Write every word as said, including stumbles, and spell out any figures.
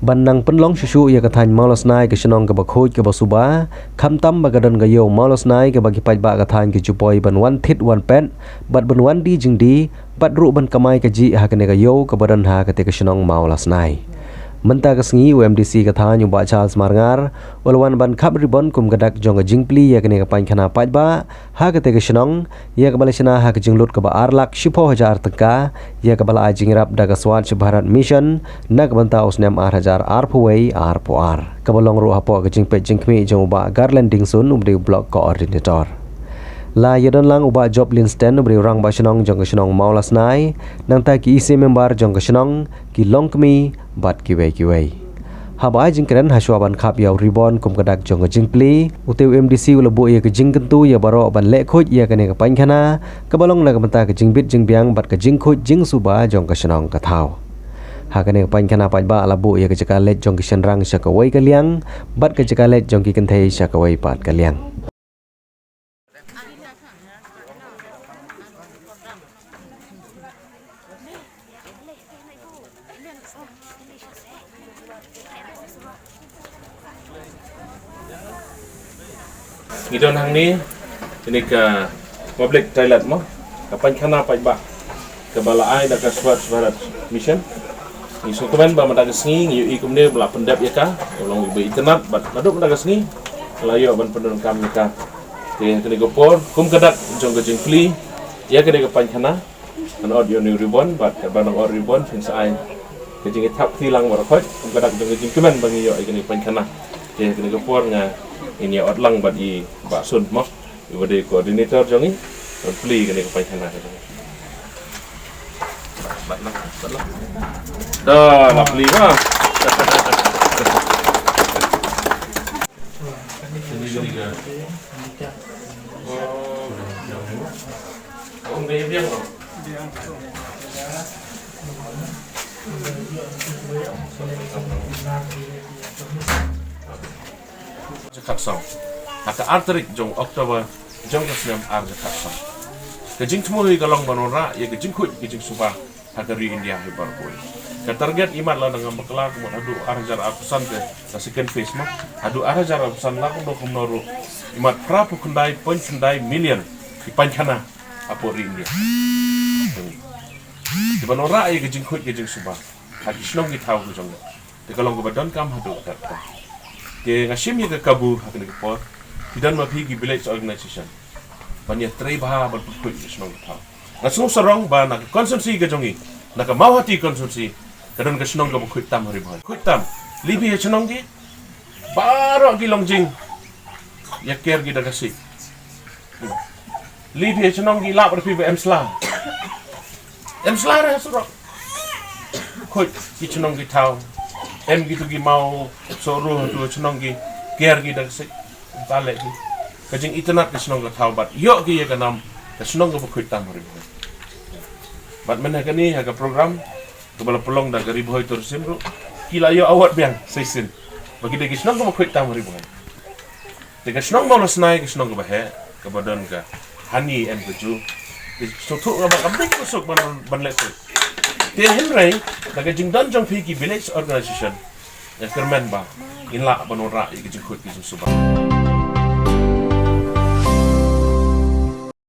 Ban nang pynlong shuh shuh ïa ka thaiñ Mawlasnai ka shnong kaba khuid kaba suba, khamtam ba ka don ka ïew Mawlasnai kaba ki paidbah ka thaiñ ki ju poi ban wan thied wan pet bad ban wan die jingdie bad ruh ban kamai kajih ha kane ka ïew kaba don ha kata ka shnong Mawlasnai. Mynta ka sngi u M D C ka thaiñ u Bah Charles Marngar u la wan ban khap ribon kum ka dak jong ka jingplie ïa kane ka paiñkhana paidbah ha kata ka shnong, ïa kaba la shna ha ka jinglut kaba ar lak shiphew hajar tyngka, ïa kaba la ai jingïarap da ka Swachh Bharat Mission na ka bynta u snem ar hajar arphew wei arphew ar, kaba long ruh hapoh ka jingpeit jingkhmih jong u Bah Garland Dingsun uba dei u Block Coordinator. La ïadon lang u Bah Job Linsten uba dei u Rangbah Shnong jong ka shnong Mawlasnai, nangta ki E C member jong ka shnong, ki longkmie bad kiwei kiwei. Haba ai jingkren ha shuwa ban khap ïa u ribon kum ka dak jong ka jingplie, ute u M D C u la buh ïa ka jingkyntu ïa baroh ban leh khuid ïa kane ka paiñkhana kaba long na ka bynta ka jingbit jingbiang bad ka jingkhuid jingsuba jong ka shnong ka thaw. Ha kane ka paiñkhana paidbah la buh ïa ka jaka leit jong ki shynrang sha kawei ka liang bad ka jaka leit jong ki kynthei sha kawei pat ka liang. Ngi don hangne, kane ka public toilet mo, ka paiñkhana paidbah kaba la ai da ka Swachh Bharat Mission. Ngi sngewkmen ba mynta ka sngi ngi ïohi kumne ba la pyndep ïa ka, ka long ba itynnad bad naduh mynta ka sngi la ïoh ban pyndonkam ïa ka. Te kane ka por kum ka dak jong ka jingplie ïa kane ka paiñkhana, ngan ot ïa une u ribon bad katba nang ot ribon phin sa ai ka jingïathap kti lang baroh khoit kum ka dak jong ka jingkmen ba ngi ïoh ïa kane ka paiñkhana. Te kane ka por nga ngin ïa ot lang bad i Bah Sun mo, iba dei coordinator jong ngi ban plie kane ka paiñkhana ka jong ngi. Bad lang, bad lang. Dah, la plie mo. Khatsan. Ha ka ar tarik jong October jong ka snem ar hajar khatsan. Ka jingthmu hi ka long ban wanrah ïa ka jingkhuid ka jingsuba ha ka ri India hi baroh kawei. Ka target imat lada ngam bakla ka mut haduh ar hajar arphew san ka, ka second phase mo. Haduh ar hajar arphew san la kumno kumno ruh imat phra phew khyndai point khyndai million ki paiñkhana hapoh ri India. Te ban wanrah ïa ka jingkhuid ka jingsuba ha ki shnong ki thaw ka jong ngi. Te ka long kaba donkam haduh katta. Te nga shim ïa ka kabu ha kane ka por, phi don ma phi ki village organization ban ïatrei bha ban pynkhuid ka shnong ka thaw. Nga sngew sarong ba na ka constituency ka jong ngi, na ka Mawhati constituency, ka don ka shnong kaba khuid tam ha Ri Bhoi. Khuid tam. Leit phi ha shnong ki, baroh ki long jing ïa ker ki da ka siej. Leit phi ha shnong ki, lap ruh phi ba em sla. Em sla re ha surok. Khuid ki shnong ki thaw. Em kitu ki maw sohruh tu shnong ki, ker ki da ka siej. Ba leh ki, ka jingitynnad ka shnong ka thaw bad ïoh ki ïa ka nam ka shnong kaba khuid tam ha Ri Bhoi. Bad mynta kane ha ka program kaba la pynlong da ka Ri Bhoi Tourism ruh, ki la ïoh award biang sa shisien ba ki dei ki shnong kaba khuid tam ha Ri Bhoi. Te ka shnong Mawlasnai ka shnong kaba heh, kaba don ka hani em ka ju. Te sngewthuh nga ba ka bit ka suk ban, ban leh khuid. Te hynrei da ka jingdon jong phi ki village organization, nga kyrmen ba ngin lah ban wanrah ïa ka jingkhuid ka jingsuba.